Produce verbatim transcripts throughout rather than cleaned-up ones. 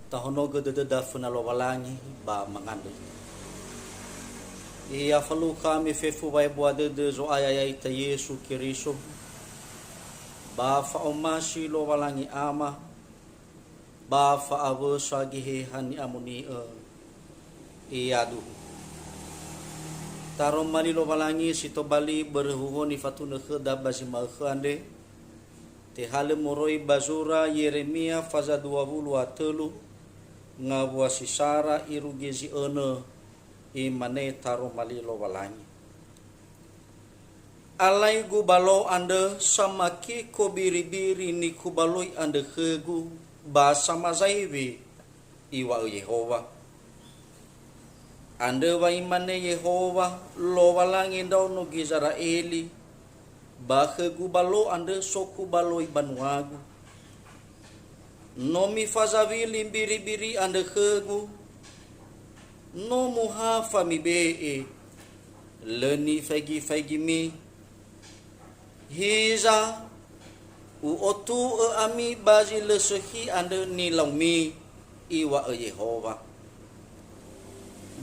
Tahonogö dödöda föna Lowalangi ba mangandrö. Ya falukha ami fefu wa'ebua dödö Zo'aya ya'ita Yesu Keriso, ba fa'omasi Lowalangi Ama, ba fa'awösa Geheha ni'amoni'ö, Yaduhu. Taroma li Lowalangi si tobali börö huhuo nifatunö khöda ba zi ma'ökhö andre, tehalö moroi ba zura Yeremia faza dua wulu a tölu, ngawua si sara irugi zi önö, imane taroma li Lowalangi. Alai gubalo andrö samakiko biribiri nikubaloi andrö khögu ba samazaiwe, iŵa'ö Yehowa. Andrö wa imane Yehowa, Lowalangi ndraono Gizera'eli, ba khö gubalo andrö sokubaloi banuagu. No mifazawili mbiribiri andrö khögu, no muhafa mibe'e, lö nifaigi-faigimi. Hiza, u'otu'ö ami ba zi lö sökhi andrö nilaumi, iŵa'ö Yehowa.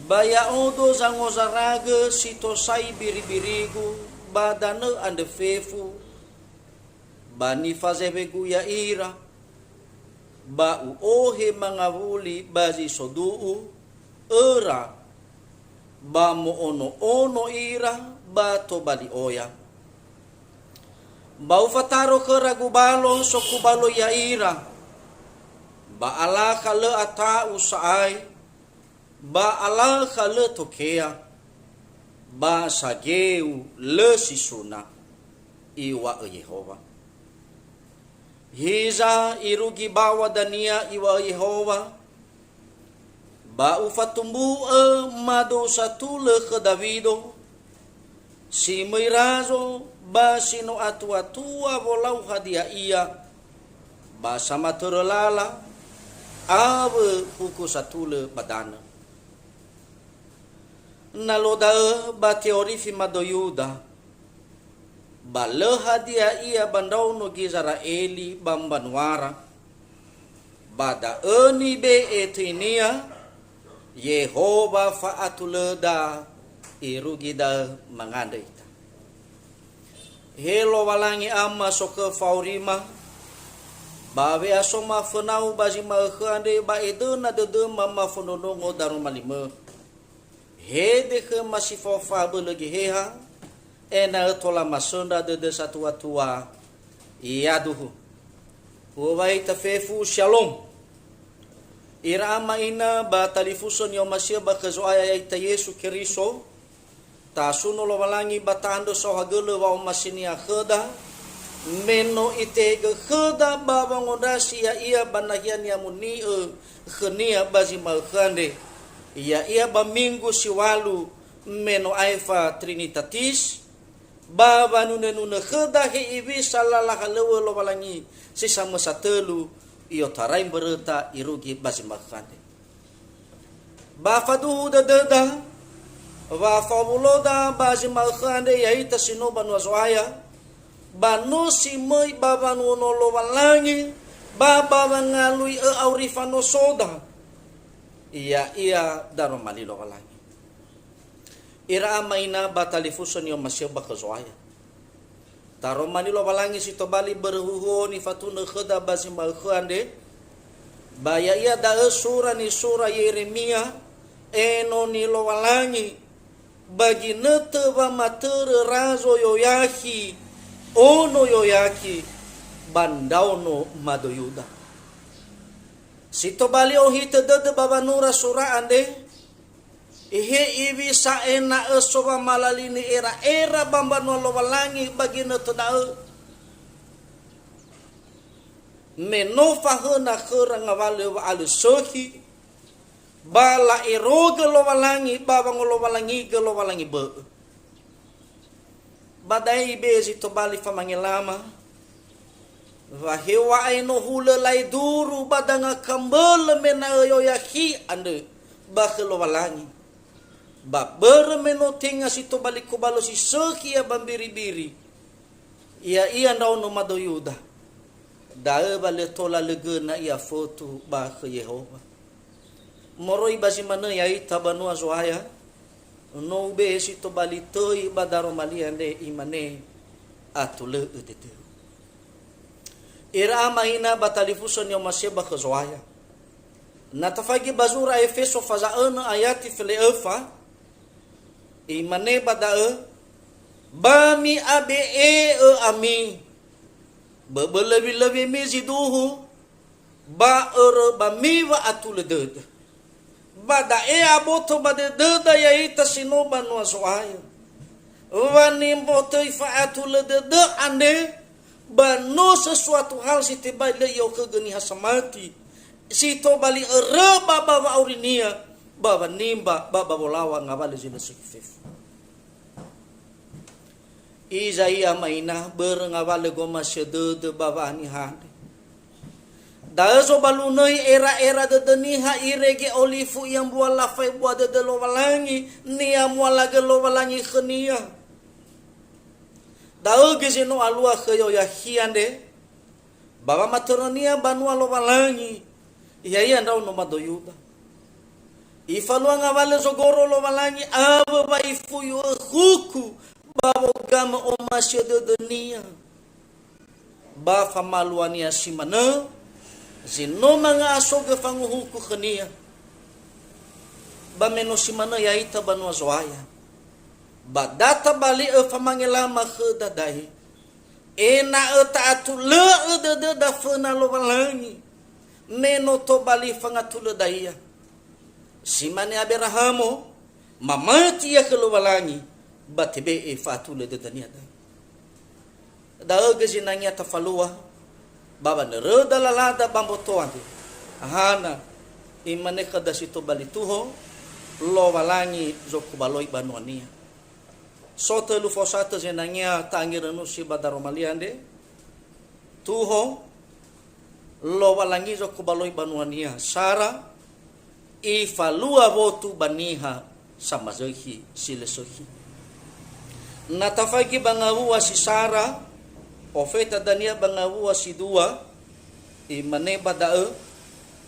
Ba ya'odo zangozaragö si tosai biribirigu ba danö andrö fefu, ba nifazawegu ya'ira, ba u'ohe mangawuli ba zi so du'u, öra, ba mo'ono-ono ira ba tobali oya. Ba ufataro khöra gubalo sokubaloi ya'ira, ba alakha lö ata'u sa'ae, ba alakha lö tokea, ba sageu lö si suna, iŵa'ö Yehowa. Hiza irugi bawa dania iŵa'ö Yehowa, ba ufatumbu'ö mado satulö khö Dawido, si möi razo ba si no atua-tua wolau hadia ia, ba samatörö lala, awö huku satulö ba danö. Na lö da'ö ba te'orifi mado Yuda, ba lö hadia ia ba ndraono Gizera'eli ba mbanuara, ba da'ö nibe'e töinia, Yehowa fa'atulöda irugi da'ö mangandrö ita. He Lowalangi Ama sokhö fa'aurima, ba we'asoma fönau ba zi ma'ökhö andre ba edöna dödöma mafondrondrongo daroma limö. Hede khöma si fao fa'abölö Geheha, ena'ö tola masöndra dödö satua-tua, yaduhu. Uŵa'ö ita fefu, Shalom. Ira ama ina ba talifusö ni'omasi'ö ba khö Zo'aya ya'ita Yesu Keriso, tasuno Lowalangi ba ta'andrö saohagölö wa'omasinia khöda, me no itehegö khöda ba wangondrasi ya'ia ba nahia ni'amoni'ö khönia ba zi ma'ökhö andre, ya'ia ba minggu si ŵalu me no aefa Trinitatis, ba wanunö-nunö khöda he iŵisa lala halöŵö Lowalangi si samösa tölu i'otarai mböröta irugi ba zi ma'ökhö andre. Ba faduhu dödöda, wa fa'owuloda ba zi ma'ökhö andre ya'ita si no banua Zo'aya, ba no si möi ba wanuono Lowalangi, ba ba wangalui ö auri fanosoda, ya'ia daroma li Lowalangi. Ira ama ina ba talifusö ni'omasi'ö ba khö Zo'aya. Taroma li Lowalangi si tobali börö huhuo nifatunö khöda ba zi ma'ökhö andre, ba ya'ia da'ö sura nisura Yeremia, enoni Lowalangi, ba ginötö wamatörö razo Yoyakhi, ono Yoyakhi, ba ndraono mado Yuda. Si tobali ohitö dödö ba wanura sura andre, Ehe iŵisa ena'ö so wamalalini era'era ba mbanua Lowalangi ba ginötö da'ö. Me no fahöna khöra ngawalö wa'alö sökhi, ba la'erogö Lowalangi ba wangolowalangigö lowalangi bö'ö. Ba da'e ibe'e zi tobali famangelama, wa heŵa'ae no hulö laeduru ba danga kambölö mena'ö Yoyakhi andrö ba khö Lowalangi. Ba börö me no tenga si tobali kobalo si sökhi ia ba mbiribiri, ya'ia ndraono mado Yuda, da'ö wa lö tola lö göna ia fotu ba khö Yehowa. Moroi ba zi manö ya'ita banua Zo'aya, no ube'e si tobali töi ba daroma li andre, imane, "Atulö'ö dödöu." Ira ama ina ba talifusö ni'omasi'ö ba khö Zo'aya. Na tafaigi ba zura Efeso faza önö ayati fele'öfa, imane ba da'ö, "Ba mi'abe'e'ö ami, böbö löwi-löwimi zi duhu, ba örö ba miwa'atulö dödö." Ba da'e aboto ba dödöda ya'ita si no banua Zo'aya. Wa nimbotöi fa'atulö dödö andre, ba no sesuatu hal si tebai lö i'okhögö niha samati, si tobali örö ba, ba wa'aurinia, ba wanimba, ba, ba wolaŵa ngawalö zi lö sökhi fefu. Iza ia ama ina, börö ngawalö gomasi'ö dödö ba wa'aniha andre. Da'ö zobalunöi era-era dödö niha irege olifu ia mbua lafaebua dödö Lowalangi, ni'amualagö Lowalangi khönia. Da'ö göi zi no alua khö Yoyahi andre, ba wamatörönia banua Lowalangi, ya'ia ndraono mado Yuda. Ifalua ngawalö zogoro Lowalangi awö wa ifuyu'ö huku ba wogamö omasi'ö dödönia. Ba famaluania si manö, zi no manga'asogö fanguhuku khönia. Ba me no si manö ya'ita banua Zo'aya, ba da tabali'ö famangelama khöda da'e, ena'ö ta'atulö'ö dödöda föna Lowalangi, me no tobali fangatulö da'ia. Si mane Aberahamo, mamati ia khö Lowalangi, ba tebe'e fa'atulö dödönia da'e. Da'ö göi zinangea tafalua, ba wanöröda lalada ba mboto andre. Hana, imane khöda si tobali tuho, Lowalangi zokubaloi banuania. So tölu fosatö zinangea ta'angerönusi ba daroma li andre. Tuho, Lowalangi zokubaloi banuania. Sara, ifalua wotu ba niha samazökhi si lö sökhi. Na tafaigi ba ngawua si sara, ofeta dania ba ngawua si dua, imane ba da'ö,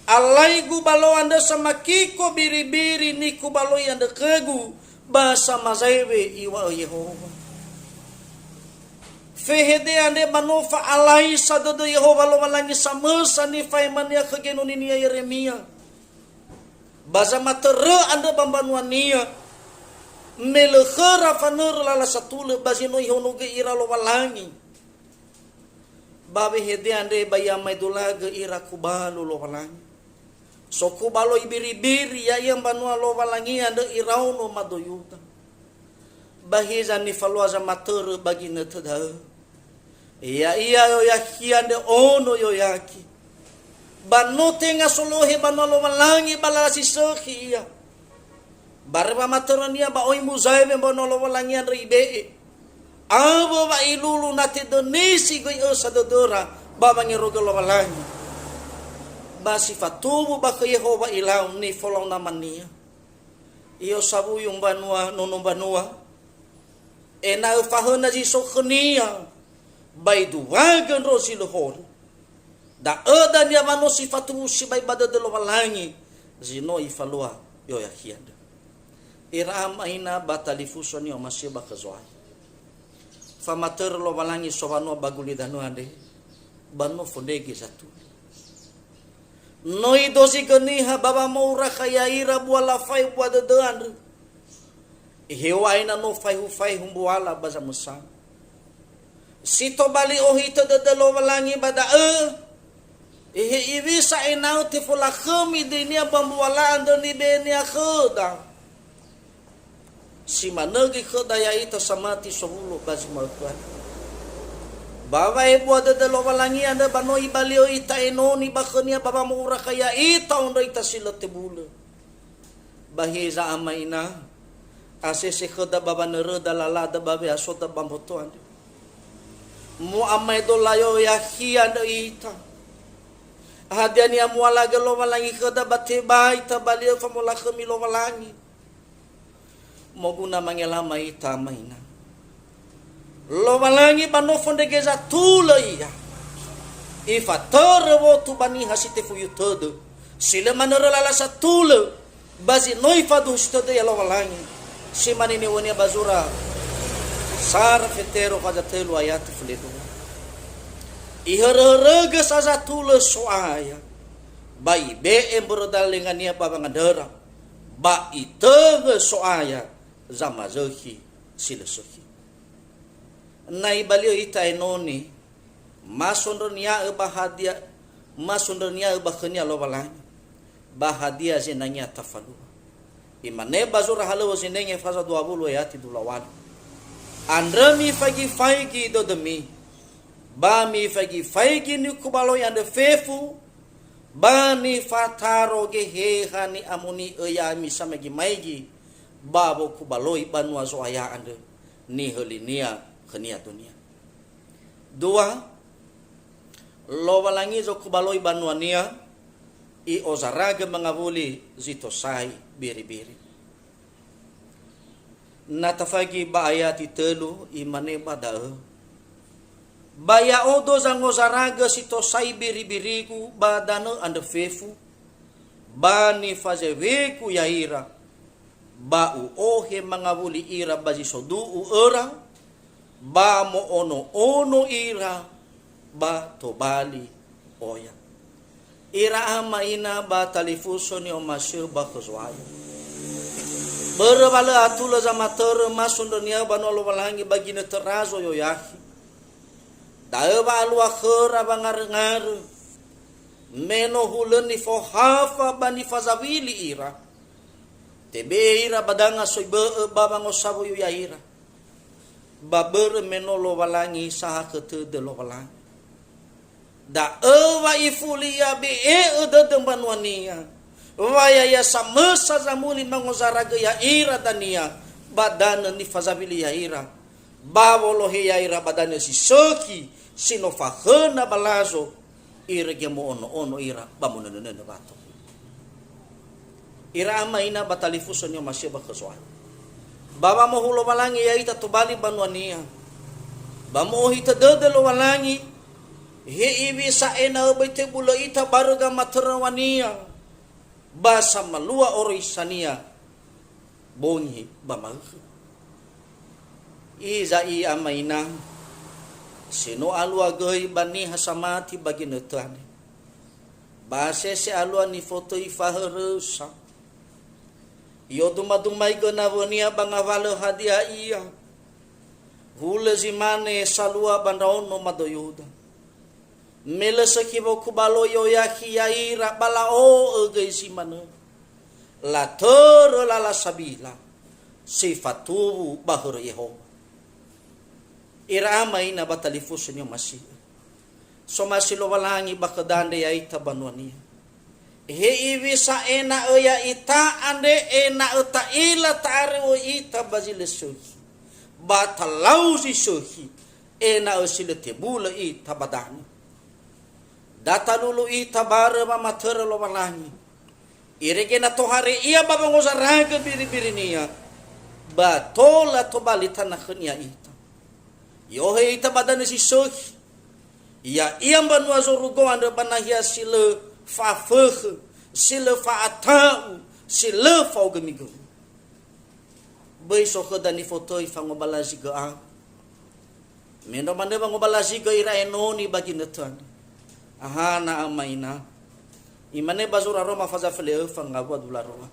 "Alaigu balo andrö samakiko biri-biri nikubaloi andrö khögu, ba samazaewe iŵa'ö Yehowa." Fehede andre ba no fa'alai sa dödö Yehowa Lowalangi samösa nifaemania khö genoninia Yeremia. Ba zamatörö andrö ba mbanuania, me lö khöra fanörö lala satulö ba zi no ihonogö ira Lowalangi. Ba wehede andre ba i'amaedulagö ira kubalu Lowalangi. Sokubaloi biri-biri ya'ia mbanua Lowalangi andrö iraono mado Yuda. Ba hiza nifalua zamatörö ba ginötö da'ö. Ya'ia Yoyahi andre ono Yoyaki. Ba no tenga solohe banua Lowalangi ba lala si sökhi ia. Barö wamatörönia ba oi muzaewe mbanua Lowalangi andrö ibe'e. Awö wa ilulu na tedönisi göi ösa dödöra ba wangerogö Lowalangi. Ba si fatuwu ba khö Yehowa ilau nifolau namania. I'osawuyu mbanua, nono mbanua. Ena'ö fahöna zi so khönia, ba iduagö ndro zi lö horö. Da'ö dania wa no si fatuwu sibai ba dödö Lowalangi, zi no ifalua Yoyahi andrö. Ira ama ina ba talifusö ni'omasi'ö ba khö Zo'aya. Famatörö Lowalangi sowanua ba gulidanö andre, ba no fondrege zatulö. No idozigö niha ba wamourakha ya'ira bua lafaebua dödö andrö. Iheŵa'ae na no faehu-faehu mbuala ba zamösana. Si tobali ohitö dödö Lowalangi ba da'ö, ehe iwisa ena'ö tefolakhömi döinia ba mbuala andrö nibe'enia khöda. Si manö göi khöda ya'ita samati sowulo ba zi ma'ökhö andrö. Ba wa'ebua dödö Lowalangi andrö ba no ibali'ö ita enoni ba khönia ba wamourakha ya'ita ondrö ita si lö tebulö. Ba hiza ama ina, asese khöda ba wanöröda lalada ba we'asoda ba mboto andrö. Mu'amaedola Yoyahi andrö ita. Hadia ni'amualagö Lowalangi khöda ba tebai tabali'ö famolakhömi Lowalangi. Moguna mangelama ita ama ina. Lowalangi ba no fondrege zatulö ia. Ifatörö wotu ba niha si tefuyu tödö. Si lö manörö lala satulö, ba zi no ifaduhusi tödö ia Lowalangi, si mane niŵa'önia ba zura Sara Fetero faza tölu ayati fele dua. Ihöröhörögö sa zatulö So'aya, ba ibe'e mbörö dalengania ba wangandröra, ba itöngö So'aya zamazökhi si lö sökhi. Na ibali'ö ita enoni, ma sondrönia'ö ba hadia, ma sondrönia'ö ba khönia Lowalangi, ba hadia zinangea tafalua. Imane ba zura Halöŵö Zinenge faza dua wulu ayati dua wulu a walu, "Andrö mifaigi-faigi dödömi, ba mifaigi-faigi nikubaloi andrö fefu, ba nifataro Geheha ni'amoni'ö ya'ami samagi-maigi ba wokubaloi banua Zo'aya andrö nihölinia khönia dödönia." Dua, Lowalangi zokubaloi banuania, i'ozaragö mangawuli zi tosai biri-biri. Na tafaigi ba ayati tölu, imane ba da'ö, "Ba ya'odo zangozaragö si tosai biri-birigu ba danö andrö fefu, ba nifazewegu ya'ira, ba u'ohe mangawuli ira ba zi so du'u öra, ba mo'ono-ono ira ba tobali oya." Ira ama ina ba talifusö ni'omasi'ö ba khö Zo'aya. Börö wa lö atulö zamatörö ma sondrönia'ö banua Lowalangi ba ginötö razo Yoyahi. Da'ö wa'alua khöra wangarö-ngarö, me no hulö nifohafa ba nifazawili ira. Tebe'e ira ba danga soi bö'ö ba wangosawuyu ya'ira. Ba börö me no Lowalangi sahakhö tödö Lowalangi. Da'ö wa ifuli ia be'e'ö dödö mbanuania, wa ya'ia samösa zamuli mangozaragö ya'ira dania ba danö nifazawili ya'ira, ba wolohe ya'ira ba danö si sökhi si no fakhöna ba lazo, irege mo'ono-ono ira ba monönö-nönö wato. Ira ama ina ba talifusö ni'omasi'ö ba khö Zo'aya. Ba wamohu Lowalangi ya'ita tobali banuania. Ba mo'ohitö dödö Lowalangi, he iwisa ena'ö böi tebulö ita barö gamatöröŵania, ba samalua oroisania bongi ba ma'ökhö. Iza'i ama ina, si no alua göi ba niha samati ba ginötö andre. Ba sese alua nifotöi fahörösa. I'oduma-dumaigö nawönia ba ngawalö hadia ia. Hulö zi mane salua ba ndraono madoiuda. Me lö sökhi wokubaloi Yoyahi ya'ira ba la'o'ö göi zi manö. Latörö lala sabila si fatuwu ba hörö Yehowa. Ira ama ina ba talifusö ni'omasi'ö. Somasi Lowalangi ba khöda andre ya'ita banuania. He iwisa ena'ö ya'ita andre ena'ö ta'ila ta'aröu ita ba zi lö sökhi, ba talau zi sökhi, ena'ö si lö tebulö ita ba danö. Da talulu ita barö wamatörö Lowalangi. Irege na tohare ia ba wangozaragö biri-birinia, ba tola tobali tanö khönia ita. I'ohe ita ba danö si sökhi, ya'ia mbanua zorugo andrö ba nahia si lö fa'afökhö, si lö fa'ata'u, si lö fa'ogömigömi. Böi so khöda nifotöi fangobalazigö au. Me no manö wangobalazigö ira enoni ba ginötö andre. Ahana ama ina. Imane ba zura Roma faza fele öfa ngawua dua wulu a rua.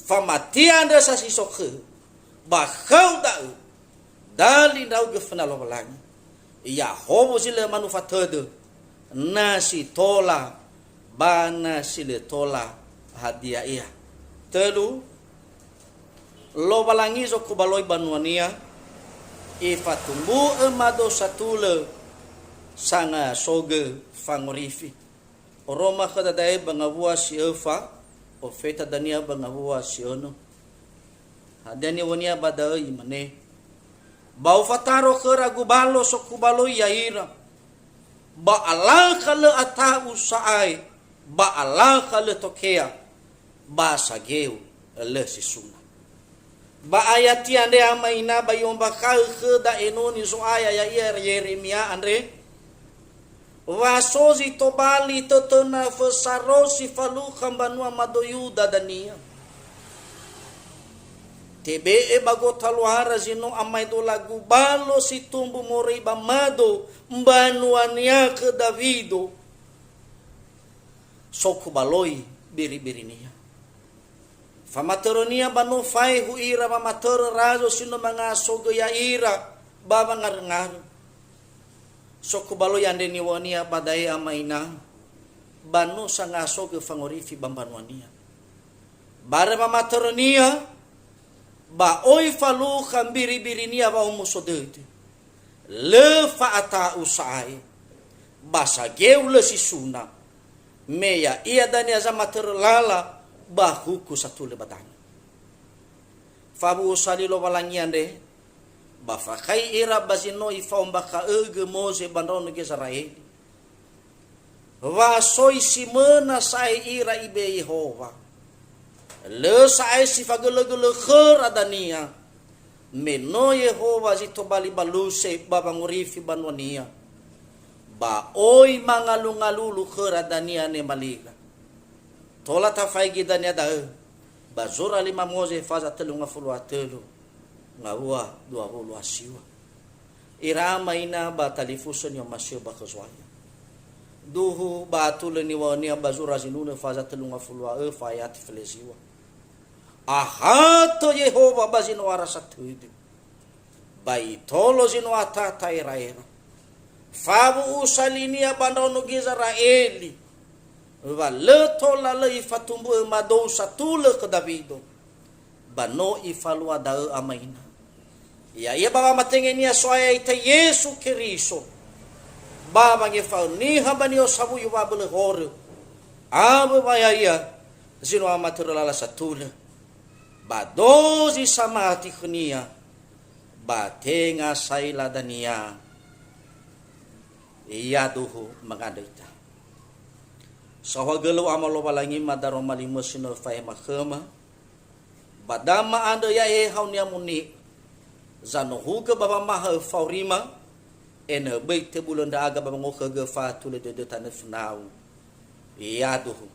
Famatia andrö sa si so khöu, ba khöu da'ö, dali ndra'ugö föna Lowalangi. Ya'ahowu zi lö manufa tödö, na si tola, ba na si lö tola, hadia ia. Tölu, Lowalangi zokubaloi banuania, ifatumbu'ö mado satulö sangasogö fangorifi. Oroma khöda da'e ba ngawua si öfa, ofeta dania ba ngawua si önö. Hadia niŵa'önia ba da'ö, imane, "Ba ufataro khöra gubalo sokubaloi ya'ira, ba alakha lö ata'u sa'ae, ba alakha lö tokea, ba sageu lö sesuna." Ba ayati andre ama ina ba i'ombakha'ö khöda enoni Zo'aya ya'ia Yeremia andre, Wa so zi tobali tötöna fösaro si falukha mbanua mado Yuda dania. Tebe'e ba gotaluara zi no amaedola gubalo si tumbu moroi ba mado mbanuania khö Dawido. So kubaloi biri-birinia. Famatörönia ba no faehu ira wamatörö razo si no mangasogö ya'ira ba wangarö-ngarö. So kubaloi andre niŵa'önia ba da'e ama ina, ba no sangasogö fangorifi ba mbanuania. Barö wamatörönia, ba oi falukha mbiri-birinia wa'omuso dödö. Lö fa'ata'u sa'ae, ba sageu lö si suna, me ya'ia dania zamatörö lala ba huku satulö ba danö. Fawu'usa li Lowalangi andre, ba fakhai ira ba zi no ifa'ombakha'ögö Moze ba ndraono Gizera'eli. Wa soi si möna sa'ae ira ibe'e Yehowa. Lö sa'ae si fagölö-gölö khöra dania, me no Yehowa zi tobali baluse ba wangorifi banuania, ba oi mangalungalulu khöra dania nemaliga. Tola tafaigi dania da'ö, ba zura lima Moze faza tölu ngafulu a tölu, ngawua dua wulu a siwa. Ira ama ina ba talifusö ni'omasi'ö ba khö Zo'aya. Duhu ba atulö niŵa'önia ba zura zinunö faza tölu ngafulu a öfa ayati feleziwa. Ahatö Yehowa ba zi no ara satödö. Ba itolo zi no atata era-era. Fawu'usa linia ba ndraono Gizera'eli. Wa lö tola lö ifatumbu'ö madou satulö khö Dawido. Ba no ifalua da'ö ama ina. Ya'ia ba wamatenge-Nia So'aya ita Yesu Keriso. Ba wangefa'ö niha ba ni'osawuyu wa'abölö horö. Awö wa ya'ia zi no amatörö lala satulö. Ba dozi samati khönia. Ba tenga saila dania. Yaduhu mangandrö ita. Saohagölö Ama Lowalangi ma daroma limösi no faema khöma. Ba dama andrö ya'e haonia muni, zanohugö ba wamahaö faorima, ena'ö böi tebulö ndra'aga ba wangokhögö fa'atulö dödö tanö fönau. Yaduhu.